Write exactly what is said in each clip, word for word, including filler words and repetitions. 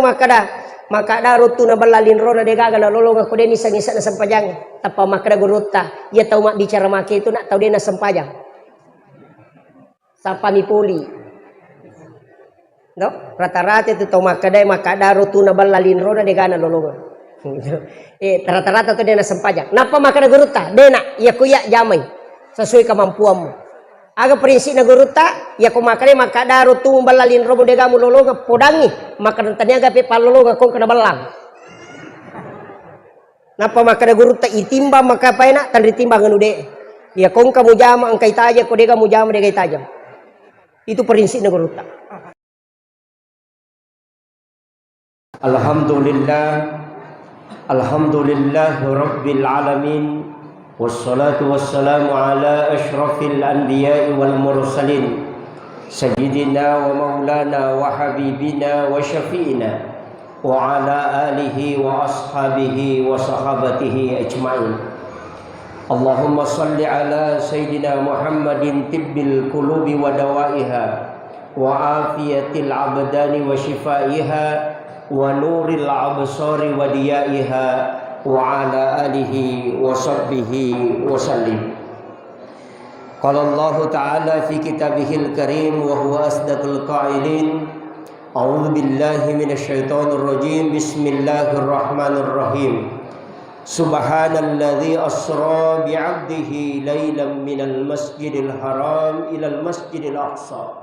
Makkeda, makkeda rutuna bella linrona degaga nalolongeng ko de niseng-iseng nasempajang. Tappa makkeda gurutta, iya tau mabbicara make itu nak tau de nasempajang. Sapami poli. No? Rata-rata itu tau makkeda, makkeda rutuna bella linrona degaga nalolongeng. Eh, rata-rata tu de nasempajang. Nappa makkeda gurutta, de nak, iya ku iya jamai sesuai kemampuanmu. Aga prinsipna gurutta, iya ko makkeda, makkeda rutuna bella linromu degaga mulolongeng, podangi, makkeda taniaga pe pallolongeng ko engka nabellang. Nappa makkeda gurutta, itimbang maka paena, tanritimbang anu de. Iya ko engka mujama engka itajeng, ko dega mujama dega itajeng. Itu prinsipna gurutta. Alhamdulillah. Alhamdulillah Rabbil Alamin. Wassalatu wassalamu ala asyrafil anbiya'i wal mursalin. Sayyidina wa maulana wa habibina wa syafi'ina wa ala alihi wa ashabihi wa sahabatihi ajma'in. Allahumma salli ala Sayyidina Muhammadin tibbil qulubi wa dawaiha wa afiyatil abdani wa shifaiha wa nuril absari wa diyaiha wa ala alihi wa sahbihi wa sallim. Qala Allahu ta'ala fi kitabihil karim wa huwa asdaqul qailin. A'udzu billahi minasy syaithanir rajim. Bismillahirrahmanirrahim. Subhanalladzi asra bi'abdihi lailan minal masjidil haram ilal masjidil aqsa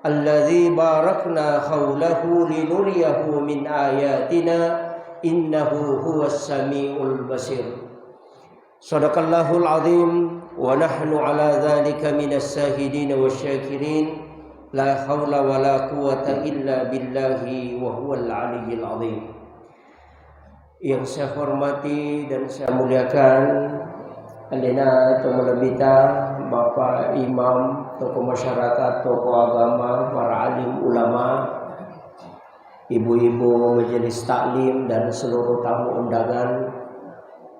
alladzi barakna haulahu linuriyahu min ayatina innahu huwas samiul basir. Sadaqallahul azim wa nahnu ala dzalika minas syahidin wasy syakirin. La haula wala quwwata illa billahi wa huwal aliyyil azim. Yang saya hormati dan saya muliakan, alena to malebbita, Bapak Imam, tokoh masyarakat, tokoh agama, para alim ulama, ibu-ibu majelis taklim, dan seluruh tamu undangan,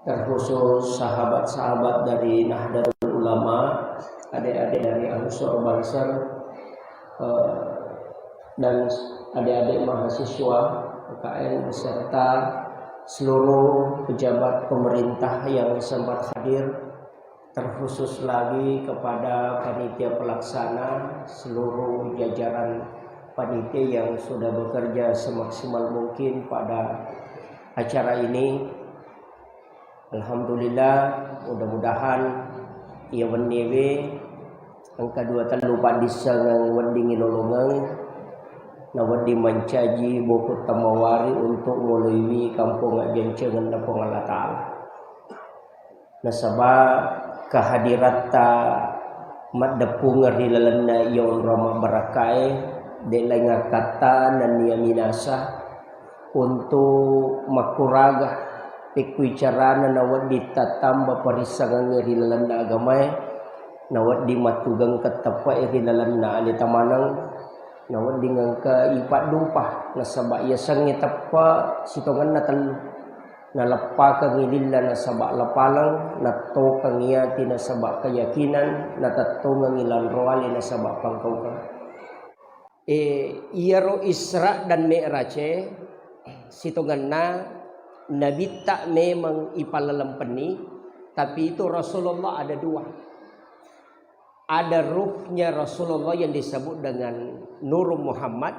terkhusus sahabat-sahabat dari Nahdlatul Ulama, adik-adik dari Ansor Banser, eh, dan adik-adik mahasiswa P K N beserta seluruh pejabat pemerintah yang sempat hadir, terkhusus lagi kepada panitia pelaksana, seluruh jajaran panitia yang sudah bekerja semaksimal mungkin pada acara ini. Alhamdulillah, mudah-mudahan iya wenniewe engka dua tellu paddissengeng wedding ilolongeng, na wedding mancaji boku temmawari untuk moloiwi kampong ajjancengenna Puang Allah Ta'ala. Nasaba kehadiratta maddeppungeng ri lalenna iya onrong mabbarakkae, de laing akkatta nennia minasa, untuk makkuraga, pekku icarana nawedding tattamba parissengengnge ri lalenna agamae, nawedding mattugengkeng teppe'e ri lalenna aleta maneng, nawedding engka ipaddupa, nasaba iyasengnge teppe sitongenna tellu. Naleppakengngi lilla nasaba lapaleng, nattokengngi ati nasaba keyakinan, natettongengngi lanroali nasaba pangkaukeng. E, iyaro Isra dan Mi'raj e, sitongenna Nabitta memang ipallalempenni, tapi itu Rasulullah ada dua. Ada ruhnya Rasulullah yang disebut dengan Nur Muhammad.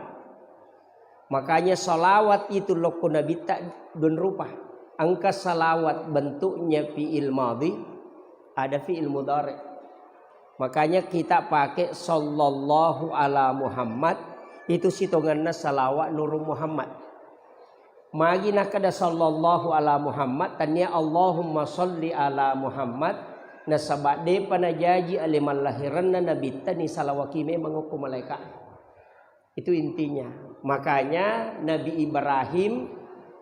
Makanya salawat itu lokko Nabitta dua rupa. Engka salawat bentuknya fi'il madhi, ada fi'il mudhari. Makanya kita pakai sallallahu ala Muhammad, itu sitongenna salawat Nurung Muhammad. Magi nakkeda sallallahu ala Muhammad, tania Allahumma salli ala Muhammad, nasaba depa najaji ale mallahirenna Nabitta ni salawaki memang okko malaika. Itu intinya. Makanya Nabi Ibrahim,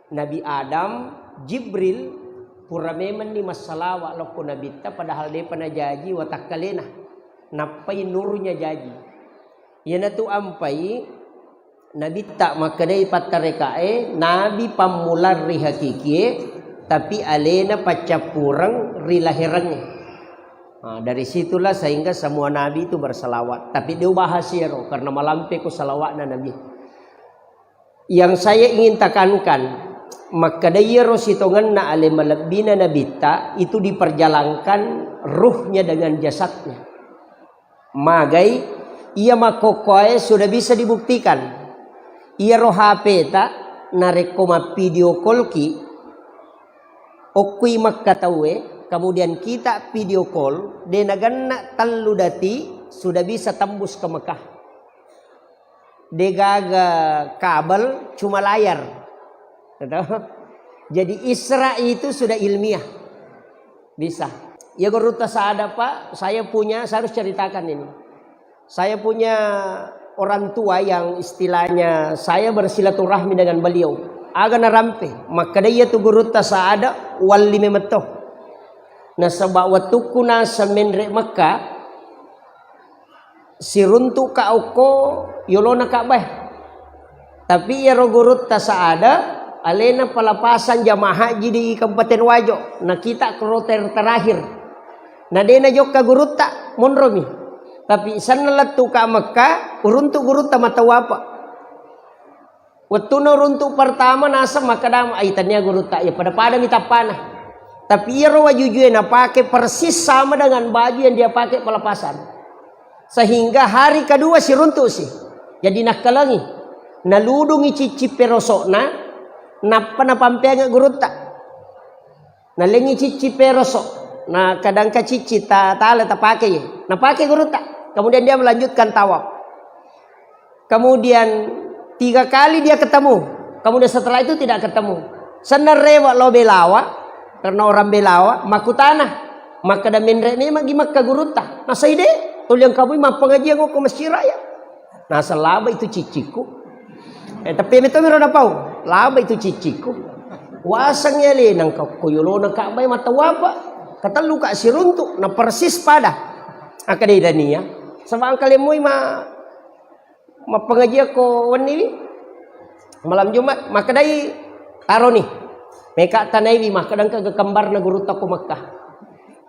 Nabi Adam, Jibril, pura memenni massalawa lokko Nabitta, padahal depa najaji watakkalena. Nappai nurnya jaji. Iyanatu ampai Nabitta makkedai pattarekae, Nabi pammulang ri hakikie, tapi alena paccappureng ri lahirengnge. Nah, dari situlah sehingga semua nabi itu berselawat. Tapi dia bahas iyaro, karena malampe ko salawatna Nabi. Yang saya ingin tekankan, makkeda iyaro sitongenna ale malebbina nabitta itu diperjalankan ruhnya dengan jasadnya. Magai iya makkokkoe sudah bisa dibuktikan. Iyaro H P ta narekko mappidio call ki, okkui Mekka tauwe, kemudian kita video call, de nagenna tellu dati sudah bisa tembus ke Mekah. Degaga kabel, cuma layar. Gitu. Jadi Isra itu sudah ilmiah. Bisa. Ya gurutta sada, Pak, saya punya, saya harus ceritakan ini. Saya punya orang tua yang istilahnya saya bersilaturahmi dengan beliau. Aga narampe, makkeda iya tu gurutta sada, walli memetto. Nasaba wettukku naseng menre Mekka, siruntu'ka okko yolona Ka'bah. Tapi iyaro gurutta sada, alena pelepasan jamaah haji di Kabupaten Wajo. Na kita kloter terakhir. Na de najokka gurutta, monromi. Tapi senna lettuka Mekka, uruntu gurutta matawafa. Wettunna uruntu pertama naseng makkeda, "Ai, tania gurutta, iya pada-pada mi tappana." Tapi iyaro wajujue napake persis sama dengan baju yang dia pakai pelepasan. Sehingga hari kedua siruntu si. Jadi nakkalengi. Naludungi cicci perosokna, nappa napampeangngi gurutta. Nalengi cicci peroso. Na kadangka cicci ta tala tapake ye. Napake gurutta. Kemudian dia melanjutkan tawaf. Kemudian tiga kali dia ketemu. Kemudian setelah itu tidak ketemu. Senna rewa lo Belawa, karena orang Belawa, makutana. Makkeda menre memang gi Mekka gurutta. Nasai de, tuliang kamu mappengajian ko masjid raya. Naseng laba itu cicciku. Eh, tapi metto miro napau. Laba itu cicciku. Waseng ya le nang ko yolona Ka'bah matawafa. Katellu ka siruntu, na persis pada. Akkeda Dania. Sebab angka lemmoi ma mappengajian ko wenni wi. Malam Jumat, makkedai taroni. Meka tanaiwi, makkeda engka kembarna gurutta ko Mekka.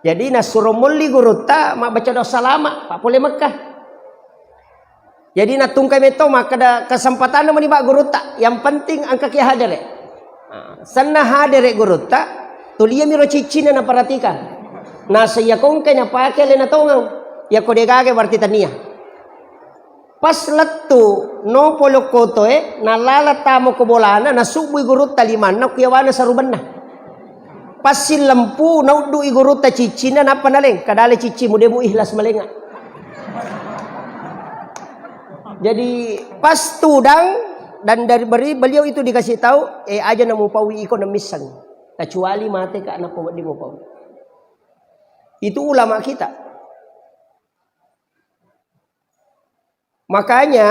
Jadi nasuro molli gurutta mabbaca doa salama, pak pole Mekka. Jadi natungkai metto makkeda kesempatanna meni, Pak, gurutta. Yang penting engka ki hadere. Nah, senna hadere gurutta, tuliami ro ciccina naperhatikan. Nasa iya kongkai napake alena tongeng. Iya ko degaga berarti tania. Pas lettu no polokkotoe, nalala tamo ko bolana, nasubbui gurutta limanna ku yawana sarubenna. Pas sillempu, nauddu'i gurutta ciccinna, nappa naleng. Kadale ciccimu, de mu ikhlas malenga. Jadi, pas tudang, dan dari beri-, beliau itu dikasih tahu, "Eh, aja namu paui iko namisseng. Kecuali mate ka, nappa wedding mu paui." Itu ulama kita. Makanya,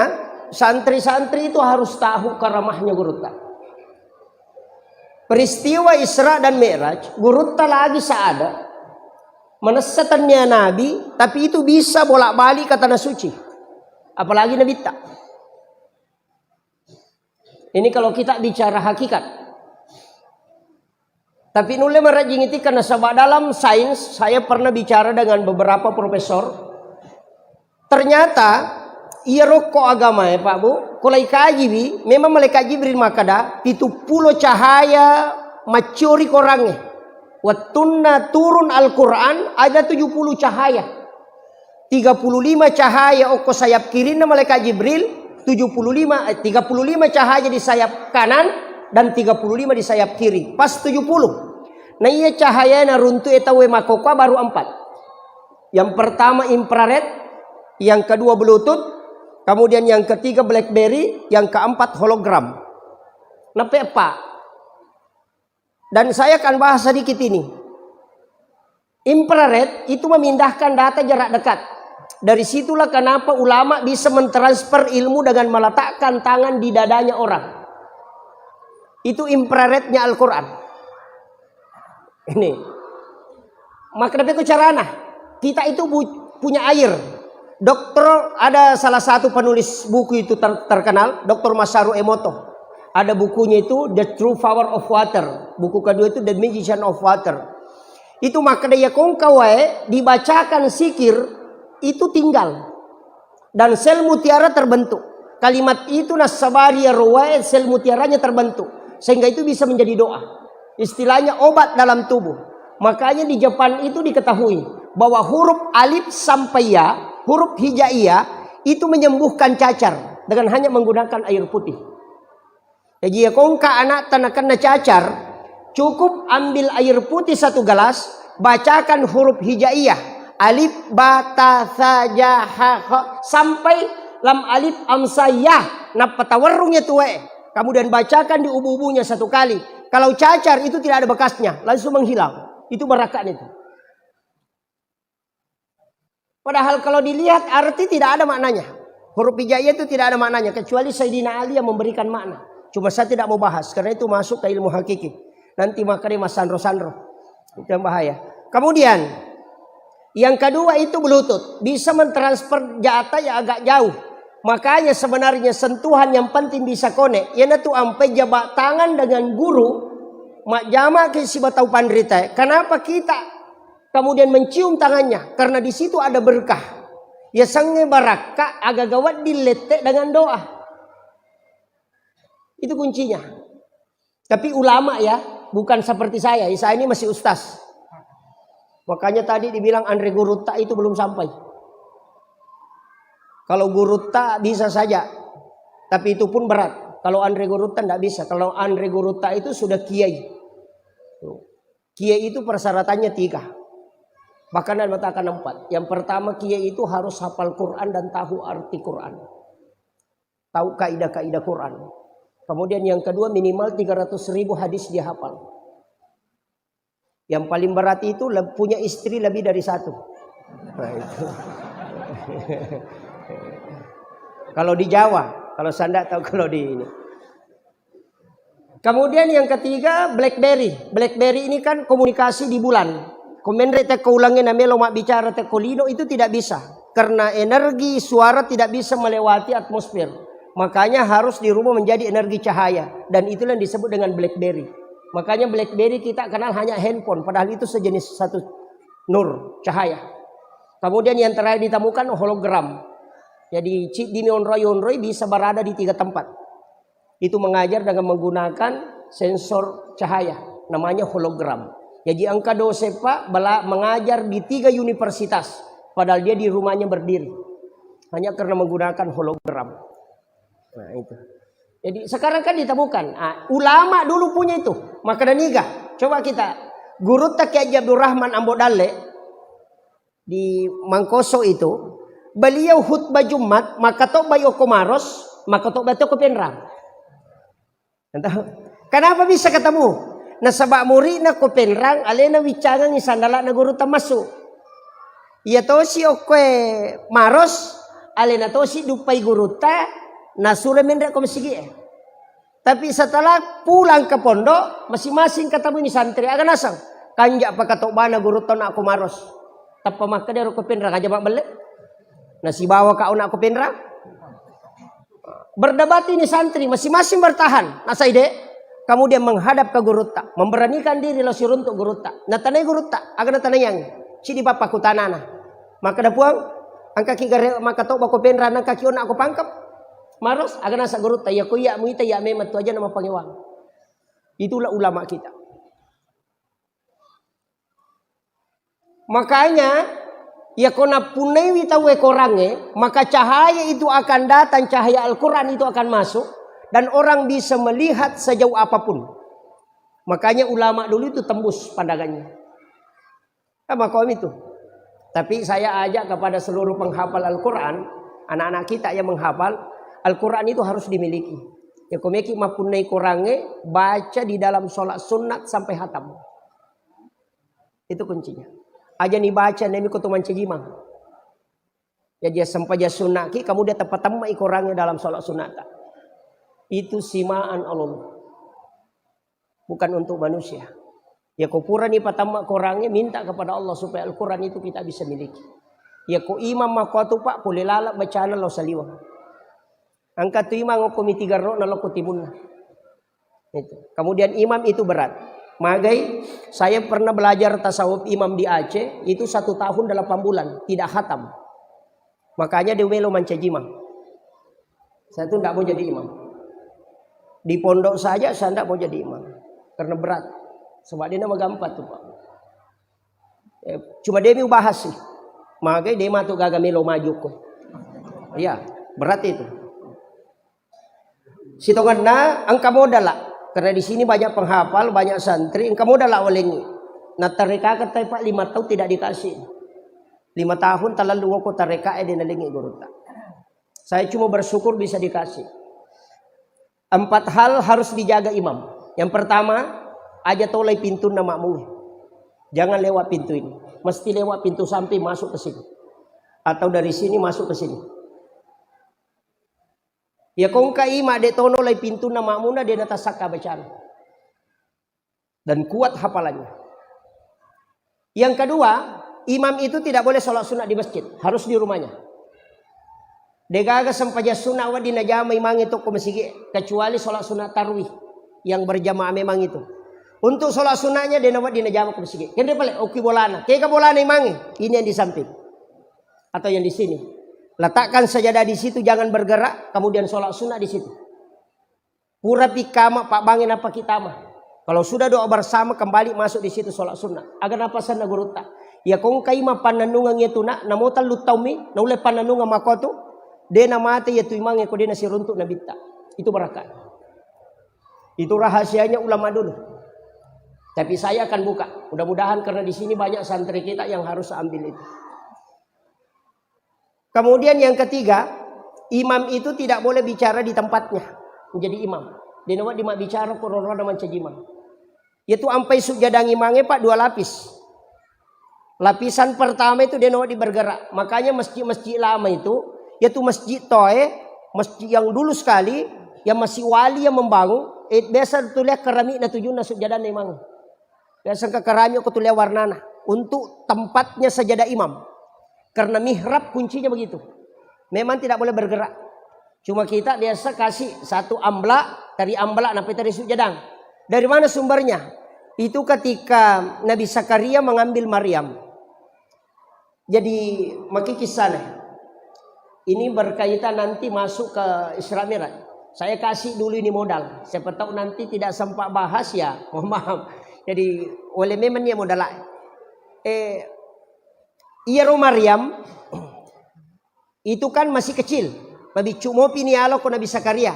santri-santri itu harus tahu karamahnya gurutta. Peristiwa Isra dan Mi'raj, gurutta lagi saada, manessa tennia nabi, tapi itu bisa bolak-balik ke tanah suci. Apalagi nabitta. Ini kalau kita bicara hakikat. Tapi nulle marajing itikka nasaba dalam sains, saya pernah bicara dengan beberapa profesor. Ternyata, iya rokko agamae, Pak Bu, ko lai kajiwi, memang malaikat Jibril makkeda, pitu pulo cahaya macciori korangnge. Wettunna turun Al-Quran, ada tujuh puluh cahaya. Tiga puluh lima cahaya okko sayap kirinna malaikat Jibril, tujuh puluh lima, eh, tiga puluh lima cahaya di sayap kanan dan tiga puluh lima di sayap kiri. Pas tujuh puluh. Nah, iya cahaya naruntu e tauwe makkokkoe baru empat. Yang pertama infrared, yang kedua Bluetooth, kemudian yang ketiga BlackBerry, yang keempat hologram. Nape, Pak? Dan saya akan bahas sedikit ini. Infrared itu memindahkan data jarak dekat. Dari situlah kenapa ulama bisa mentransfer ilmu dengan meletakkan tangan di dadanya orang. Itu infrarednya Al-Quran. Ini. Maka tapi ku carana. Kita itu bu-, punya air. Dokter, ada salah satu penulis buku itu ter-, terkenal, Dokter Masaru Emoto. Ada bukunya itu The True Power of Water. Buku kedua itu The Magician of Water. Itu makkeda iya kongka wae dibacakan sikir itu tinggal. Dan sel mutiara terbentuk. Kalimat itu nassabari iyaro wae sel mutiaranya terbentuk, sehingga itu bisa menjadi doa. Istilahnya obat dalam tubuh. Makanya di Jepang itu diketahui bahwa huruf alif sampai ya, huruf hijaiyah itu menyembuhkan cacar dengan hanya menggunakan air putih. Jaji, iya ko engka anakta nakenna cacar, cukup ambil air putih satu gelas, bacakan huruf hijaiyah, alif, ba, ta, sa, ja, ha, kha, sampai lam alif, am, sa, ya, nappa tawerrung iya tuwae. Kemudian bacakan di ubu-ubunya satu kali. Kalau cacar itu tidak ada bekasnya, langsung menghilang. Itu barakaknya itu. Padahal kalau dilihat arti tidak ada maknanya. Huruf hijaiyah itu tidak ada maknanya, kecuali Sayyidina Ali yang memberikan makna. Cuma saya tidak mau bahas, karena itu masuk ke ilmu hakiki. Nanti makanya mas sanro-sanro. Itu yang bahaya. Kemudian, yang kedua itu Bluetooth. Bisa mentransfer data yang agak jauh. Makanya sebenarnya sentuhan yang penting bisa connect. Iyanatu ampai jabat tangan dengan guru, majjama ke sibatau panrita. Kenapa kita kemudian mencium tangannya, karena di situ ada berkah. Yasengnge barakka, agaga wedding lette dengan doa. Itu kuncinya. Tapi ulama ya, bukan seperti saya. Saya ini masih ustaz. Makanya tadi dibilang anre gurutta itu belum sampai. Kalau gurutta bisa saja, tapi itu pun berat. Kalau anre gurutta ndak bisa. Kalau anre gurutta itu sudah kiai. Kiai itu persyaratannya tiga. Bahkan ada mengatakan empat. Yang pertama, kiai itu harus hafal Quran dan tahu arti Quran. Tahu kaidah-kaidah Quran. Kemudian yang kedua, minimal tiga ratus ribu hadis dia hafal. Yang paling berat itu le-, punya istri lebih dari satu. Nah, itu. Kalau di Jawa, kalau saya ndak tahu kalau di ini. Kemudian yang ketiga, BlackBerry. BlackBerry ini kan komunikasi di bulan. Ko menre tekko ulengnge namelo mabbicara tekko lino, itu tidak bisa. Karena energi suara tidak bisa melewati atmosfer. Makanya harus dirubah menjadi energi cahaya. Dan itulah yang disebut dengan BlackBerry. Makanya BlackBerry kita kenal hanya handphone, padahal itu sejenis satu nur, cahaya. Kemudian yang terakhir ditemukan hologram. Jadi, ci-, dionroi-onroi bisa berada di tiga tempat. Itu mengajar dengan menggunakan sensor cahaya, namanya hologram. Jaji engka dosen, Pak, bela-, mengajar di tiga universitas, padahal dia di rumahnya berdiri. Hanya karena menggunakan hologram. Nah, itu. Jadi sekarang kan ditemukan. Ah, ulama dulu punya itu. Maka niga. Coba kita. Gurutta Kiai Haji Abdul Rahman Ambo Dalle, di Mangkoso itu, beliau khutbah Jumat, makkatobbai okko Maros, makkatobbai to ko Penrang. Tahu? Kenapa bisa ketemu? Nasaba muridna ko Penrang, alena wiccangengi sandalana gurutta massu. Iya tosi okkoe Maros, alena tosi duppai gurutta, nasuro menre ko masigi'e. Tapi setelah pulang ke pondok, masing-masing ketemui ni santri, aga naseng? Kanja pakatobbana gurutta onakko Maros. Tappa makkeda ro ko Penrang, aja mabbelle. Nasibawa ka onakko Penrang. Berdebat ini santri, masing-masing bertahan. Nasai de, kemudian menghadap ke gurutta, memberanikan diri lo siruntuk gurutta. Natanai gurutta, aga natanaiang? Cidi pappakutanana. Makkeda Puang, engkaki gare makkatobba ko Penrang, engkaki onakko Pangkep. Maros, aga nasa gurutta, iya ko iya muita iya memang tu aja nama pangewang. Itulah ulama kita. Makanya, iya ko nappunnaiwi tauwe korangnge, maka cahaya itu akan datang, cahaya Al-Quran itu akan masuk, dan orang bisa melihat sejauh apapun. Makanya ulama dulu itu tembus pandangannya. Sama kaum itu. Tapi saya ajak kepada seluruh penghafal Al-Quran, anak-anak kita yang menghafal, Al-Quran itu harus dimiliki. Ya, ko meki mappunnai korangnge, baca di dalam sholat sunat sampai hatam. Itu kuncinya. Aja ni baca, nemi ko tu mancajimang. Jadi, ya, sempajang sunnaki, kamu dia tepat temai korangnge dalam sholat sunat. Itu simaan Allah. Bukan untuk manusia. Ya, ko purani patamma korangnge, minta kepada Allah supaya Al-Quran itu kita bisa miliki. Ya, ko imam makkuatu, Pak, pole laleng bacana lao saliweng. Engka tu imam okko miti garro'na lao ko timunna. Itu. Kemudian imam itu berat. Magai, saya pernah belajar tasawuf imam di Aceh, itu satu tahun delapan bulan, tidak khatam. Makanya dia melo mancajimang. Saya tuh ndak mau jadi imam. Di pondok saja saya ndak mau jadi imam. Karena berat. Sebab dia nama gampang tuh, Pak. Eh, cuma demi ubahas sih. Magai dia matu gaga melo maju ko. Iya, berat itu. Sitongenna engka modal lah. Karena di sini banyak penghafal, banyak santri, engka modal lah walengi. Nah, tareka kata Pak lima tahun tidak dikasih. Lima tahun talalu ngoko tareka eh dia nalengi gurutta. Saya cuma bersyukur bisa dikasih. Empat hal harus dijaga imam. Yang pertama, aja tolai pintunna makmum. Jangan lewat pintu ini. Mesti lewat pintu samping masuk ke sini. Atau dari sini masuk ke sini. Ya kongka ima de tono lai pintunna makmumna de natasakka bacana. Dan kuat hafalannya. Yang kedua, imam itu tidak boleh sholat sunat di masjid, harus di rumahnya. Degaga sempajang sunat wedding najama imangnge tokko masigi, kecuali sholat sunat tarwih yang berjamaah memang itu. Untuk sholat sunatnya de nawedding najama ko masigi. Kende pale okki bolana. Kega bolana imangnge? Ini yang di samping atau yang di sini. Letakkan sajadah di situ, jangan bergerak, kemudian sholat sunat di situ. Purapi kama pabbange nappa kitama. Kalau sudah doa bersama, kembali masuk di situ sholat sunnah. Aga napasenna gurutta. Ya kongka ima pannennungeng itu nak, namo tellu taummi, naulle pannennungeng makotu, de namate ya tu imangnge ko de nasiruntuk nabitta. Itu barakat. Itu rahasianya ulama dulu. Tapi saya akan buka. Mudah-mudahan karena di sini banyak santri kita yang harus ambil itu. Kemudian yang ketiga, imam itu tidak boleh bicara di tempatnya. Menjadi imam. De nawedding mabbicara ko rorona mancaji imam. Yaitu ampai sujjadang imangnge, Pak, dua lapis. Lapisan pertama itu de nawedding bergerak. Makanya masjid-masjid lama itu, yaitu masjid toe, masjid yang dulu sekali, yang masih wali yang membangun, eh, biasa tulia keramikna tujunna sujjadang imang. Biasa engka keramik ko tulia warnana. Untuk tempatnya sajadah imam. Karena mihrab kuncinya begitu. Memang tidak boleh bergerak. Cuma kita biasa kasih satu amblak, tari amblak, nappa tari sujjadang. Dari mana sumbernya? Itu ketika Nabi Zakaria mengambil Maryam. Jadi, maki kisahnya. Ini berkaitan nanti masuk ke Isra Mi'raj. Saya kasih dulu ini modal. Siapa tahu nanti tidak sempat bahas ya, mohon maaf. Jadi, oleh memang ya modal. Eh, iyaro Maryam itu kan masih kecil. Mabiccu mopi ni alo ko Nabi Zakaria.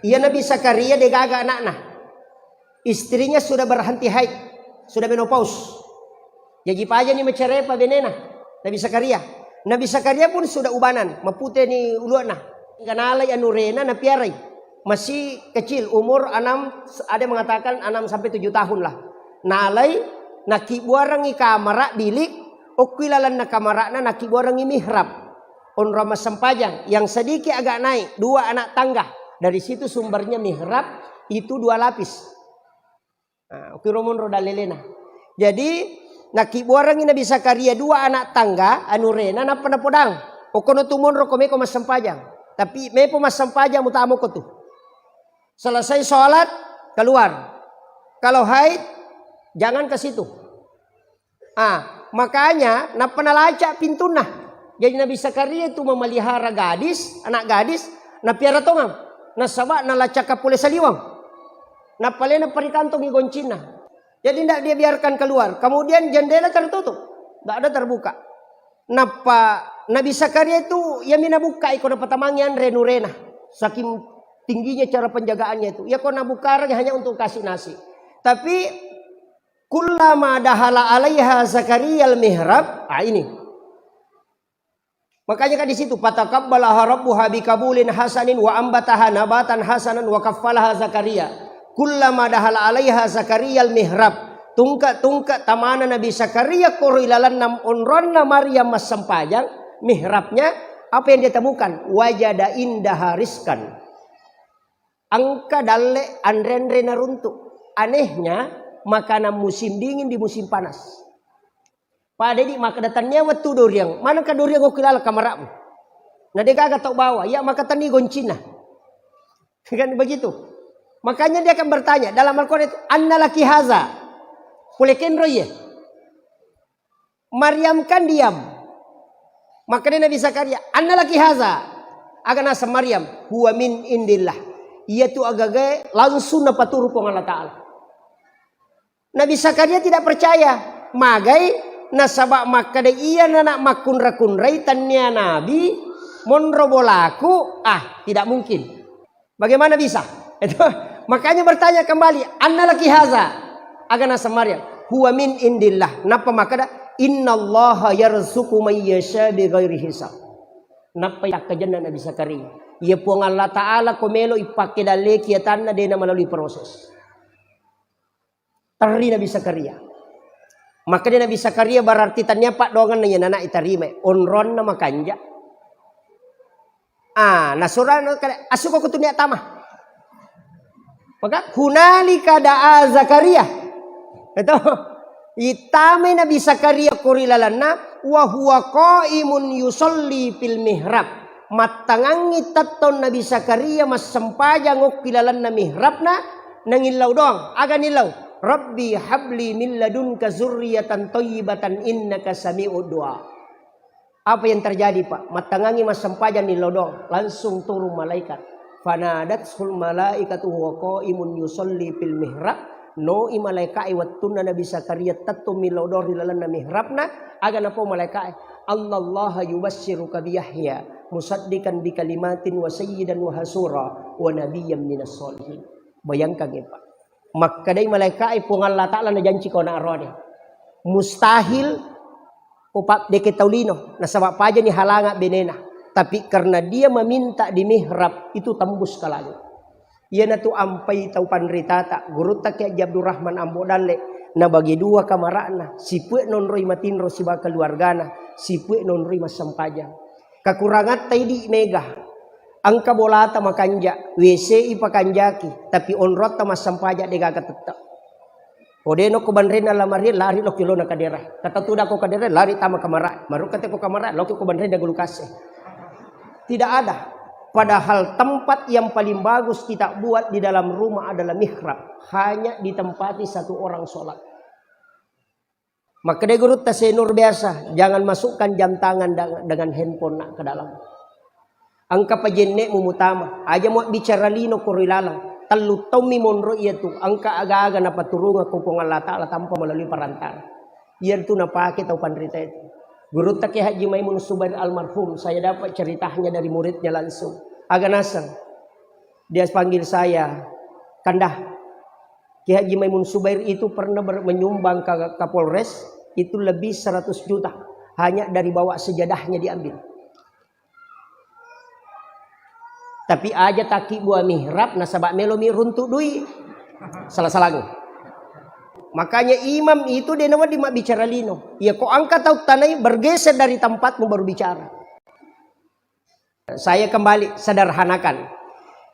Iya Nabi Zakaria degaga anakna. Istrinya sudah berhenti haid, sudah menopause. Jaji pajani macerai pa benena Nabi Zakaria. Nabi Zakaria pun sudah ubanan, mapute ni uluana. Hingga nalai anurena napiarai. Masih kecil, umur enam, ada mengatakan enam sampai tujuh tahun lah. Nalai, nakibbuarangi kamara, bilik, okkui lalenna kamarana nakibbuarangi mihrab. Onrong massempajang, yang sedikit agak naik, dua anak tangga. Dari situ sumbernya mihrab itu dua lapis. Nah, okkiro monro dalelena. Jadi, nakibbuarangi Nabi Zakaria dua anak tangga, anurena, nappa napodang. Okkono tu monro ko meko massempajang. Tapi mepo massempajang mutamo ko tu. Selesai sholat, keluar. Kalau haid, jangan ke situ. Ah, makanya nappa nalaca pintunna. Jadi Nabi Zakaria itu memelihara gadis, anak gadis, napiara tongang. Nasaba nalaca kapole saliwang. Napalena parikantongi goncinna. Jadi ndak dia biarkan keluar. Kemudian jendela tertutup. Ndak ada terbuka. Nappa Nabi Zakaria itu yami nabukkai ko napatamangi anre nurena. Saking tingginya cara penjagaannya itu. Ya ko nabukarang hanya untuk kasih nasi. Tapi kullama dahala alaiha Zakaria al-mihrab, ah, ini. Makanya kan di situ, fataqabbalaha rabbuha biqabulin hasanin wa ambataha nabatan hasanan wa kaffalaha Zakaria. Kullama dahala alaiha Zakaria al-mihrab. Tungke-tungke tamana Nabi Zakaria koro ilalanna onronna Maryam massempajang, mihrabnya, apa yang dia temukan? Wajada indaha rizqan. Engka dalle anre-anre naruntuk. Anehnya, makanan musim dingin di musim panas. Pada di makkeda tennia wettu doriang. Manengka doriang okki laleng kamara'mu? Na degaga tau bawa, iya maka tenni goncinna. Kan begitu. Makanya dia akan bertanya dalam Al-Quran itu, "Anna laki haza?" Pole kenro iye. Maryam kan diam. Makanya Nabi Zakaria, "Anna laki haza?" Aga naseng Maryam, "Huwa min indillah." Iyatu agagae langsung napaturu Puang Allah Ta'ala. Nabi Zakaria tidak percaya. Magai? Nasaba makkeda, "Iya nana makkunra-kunrai, tannia nabi, monro bolaku, ah, tidak mungkin. Bagaimana bisa?" Itu. Makanya bertanya kembali, "Anna laki haza?" Aga naseng Maryam, "Huwa min indillah." Nappa makkeda, "Innallaha yarzuqu may yasha bighairi hisab." Nappa yakkajenna Nabi Zakaria, "Iya Puang Allah Ta'ala ko melo ipakkedalleki atanna, de na melalui proses." Terri Nabi Zakaria. Makkeda Nabi Zakaria, "Berarti tania paddoangenna iya nana itarimai, onronna makanja." Ah, nasurana kada, "Asuko kutunia tama." Maka, "Hunalika da'a Zakaria." Itu. Itamai Nabi Zakaria ko ri lalenna, "Wa huwa qaimun yusalli fil mihrab." Mattangangngi tettong Nabi Zakaria massempajang okki lalenna mihrabna, nangillau doang. Aga nillau? "Rabbi habli min ladunka zurriyatan thayyibatan innaka sami'ud du'a." Apa yang terjadi, Pak? Mattangangngi massempajang nillau doang, langsung turun malaikat. Fanadatsul malaikatu huwa qaimun yusalli fil mihrab. Noi malaikae wettunna Nabi Zakaria tettong millau doang ri lalenna mihrabna, aga napau malaikae, "Annallaha yubassiruka bi Yahya musaddiqan bi kalimatin wa sayyidan wa hasura wa nabiyyan minas solihin." Bayangkan, ya, Pak. Makkedai malaikae, "Puang Allah Ta'ala najanci ko anak roane. Mustahil ko pa-, deke tau lino, nasaba pajani halanga benena. Tapi karena dia meminta di mihrab, itu tembus ke langit." Iyanatu ampai tau panritata, gurutta Kiai Haji Abdurrahman Ambo Dalle, nabagi dua kamara'na, sipue nonroi matinro sibawa keluargana, sipue nonroi massempajang. Kakurangatta idi mega, engka bolata makanja, W C i pakanjaki, tapi onrotta massempajang degaga tette. Ko de nokko banrenna lamari, lari lokki lona kadera. Kata tuda ko kadera, lari tama kamara. Marukkate ko kamara, lokki ko banrenna gulukase. Tidak ada. Padahal tempat yang paling bagus kita buat di dalam rumah adalah mihrab. Hanya ditempati satu orang sholat. Makkedai gurutta Senur biasa, "Jangan masukkan jam tangan dang-, dengan handphone nak ke dalam. Engka pajennemu mutama, aja muabbicara lino koro ilalang. Tellu taummi monro iyatu, engka aga-aga napaturungeng ko Puang Allah Ta'ala tanpa melalui perantara." Iyatu napake tau panrita itu. Gurutta Kiai Haji Maimun Subair almarhum, saya dapat ceritanya dari muridnya langsung. Aga naseng, dia panggil saya, "Kanda, Kiai Haji Maimun Subair itu pernah ber-, menyumbang ke Kapolres, itu lebih seratus juta. Hanya dari bawah sejadahnya diambil." Tapi aja taki bua mihrab, nasaba melomi runtu dui. Salah-salangi. Makanya imam itu de nawedding mabbicara lino. Iya, ko engka tau tanai, bergeser dari tempatmu baru bicara. Saya kembali sederhanakan.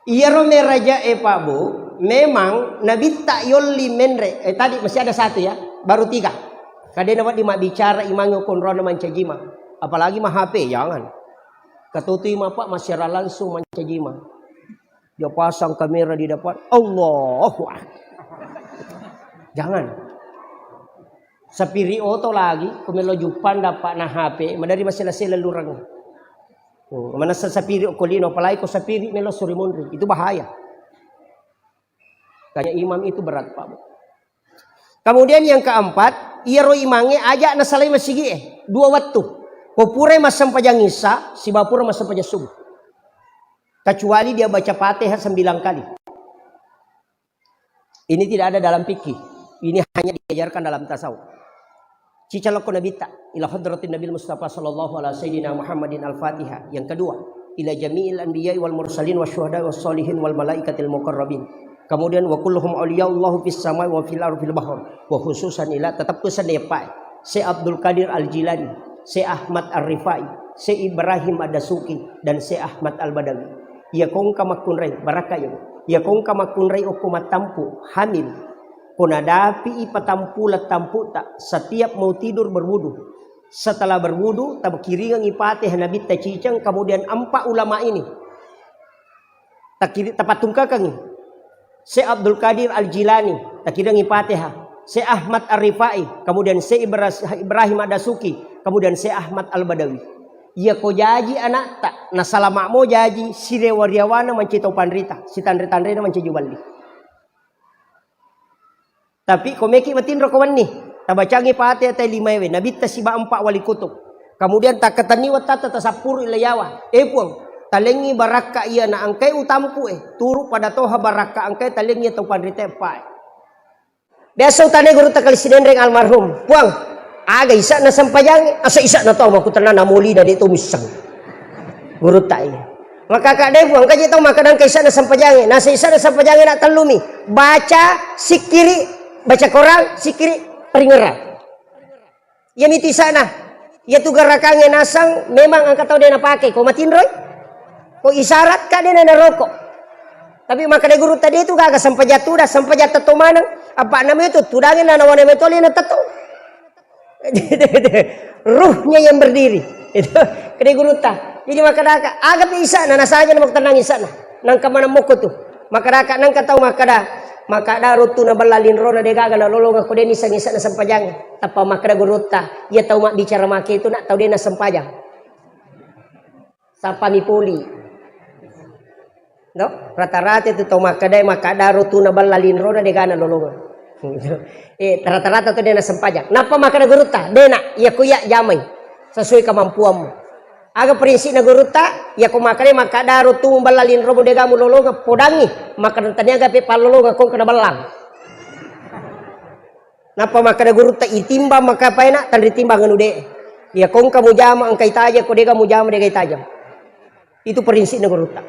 Iyaro meraja e, Pak Bu, memang nabitta yolli menre. Eh, tadi masih ada satu ya, baru tiga. Kadena wedding mabbicara imangnge konrona mancajima. Apalagi ma H P, jangan. Katutui ma, Pak, massiaran langsung mancajima. Dia pasang kamera di depan, Allahu Akbar. Jangan. Sapiri oto lagi, ko melo juppang dapat na H P, madari masela-sela lurang. Hmm, manessa sapiri okko lino, apalagi ko sapiri melo suri monri, itu bahaya. Makanya imam itu berat, Pak Bu. Kemudian yang keempat, iyaro imangnge aja nasalai masigi e, dua wettu. Ko purai massempajang isya, sibawa pura massempajang subuh. Kecuali dia baca Fatihah sembilan kali. Ini tidak ada dalam fikih. Ini hanya diajarkan dalam tasawuf. Cicalokko Nabitta, ila hadratin Nabil Mustafa sallallahu ala sayyidina Muhammadin al-Fatihah. Yang kedua, ila jami'il anbiya'i wal mursalin wa syuhada wa sholihin wal malaikatil muqarrabin. Kemudian, wa kulluhum awliyaullahu fis samai wa fil ardi fil bahr. Wa khususan ila, tetap pesan ya Pak. Syekh Abdul Qadir Al-Jilani, Syekh Ahmad Ar-Rifai, Syekh Ibrahim Ad-Dasuki, dan Syekh Ahmad Al-Badawi. Iya kongka makkunrai, barakka iya. Iya kongka makkunrai okko mattampu, hamil. Ko nadapi i patampuleng tamputa, setiap mau tidur berwudu. Setelah berwudu, takiringengi Fatihah Nabitta ciceng, kemudian empat ulama ini takiri-, tapattungkakengi. Syekh Abdul Qadir Al-Jilani, takiringengi Fatihah. Syekh Ahmad Ar-Rifai, kemudian Syekh Ibra-, Ibrahim Ad-Dasuki, kemudian Syekh Ahmad Al-Badawi. Iya ko jaji anakta, nasalama mo jaji, sirewa-riawana mancaji tau panrita, sitanre-tanrena mancaji juballi. Tapi ko meki matinro ko wenni, tabacangi Fatihah tai limaewe, nabitta siba empa wali kutub. Kemudian takkatenni wattatta tasappuru ilayawa. Eh Puang, talengi barakka iya na engkai utampu eh, turu pada toha barakka engkai talengi tau panrita empae. Biasa utanai gurutta kali Sidenreng almarhum, "Puang, aga isa'na sempajangnge?" "Asa isa'na tau makkutanana molina de' to misseng." Gurutta iya. Maka kak de' Puang, kaji tau makkadangka isa'na sempajangnge. Nasa isa'na sempajangnge na tellumi. Baca sikkiri, baca Quran, sikkiri, peringerang. Iya miti isa'na. Iya tu garakangnge nasang memang engka tau de' napake. Ko matinroi? Ko isyarat ka de' na naroko. Tapi makkeda gurutta de' tu gaga sempajang tuda, sempajang tetto maneng. Apa nama itu tudangnge na nawana metoli na tetto. Ruhnya yang berdiri. Itu kede gurutta. Jadi makkeda aga pi isa'na nasaja na makkutanang isa'na. Nangka maneng mokko tu. Makkeda nengka tau makkeda, makkeda rottu na balla linrona de' gaga nalolongeng ko de' niseng isa'na sempajang. Tappa makkeda gurutta, iya tau mabbicara make itu nak tau de' na sempajang. Sappami poli. No? Rata-rata itu tau makkeda, makkeda rottu na balla linrona de' gaga nalolongeng. Eh, rata-rata tu de' na sempajang. Nappa makkeda gurutta, de' na, iya ko iya jamai sesuai kemampuanmu. Aga prinsipna gurutta? Iya ko makkeda, makkeda rottu muballa linromu de' gaga mulolongeng, podangi. Makkeda tania gape pallolongeng ko engka na bellang. Nappa makkeda gurutta, itimbang maka paena, tanri timbang anu de'. Iya ko engka mujama engka itaja, ko de' gaga mujama de' gaga itaja. Itu prinsipna gurutta.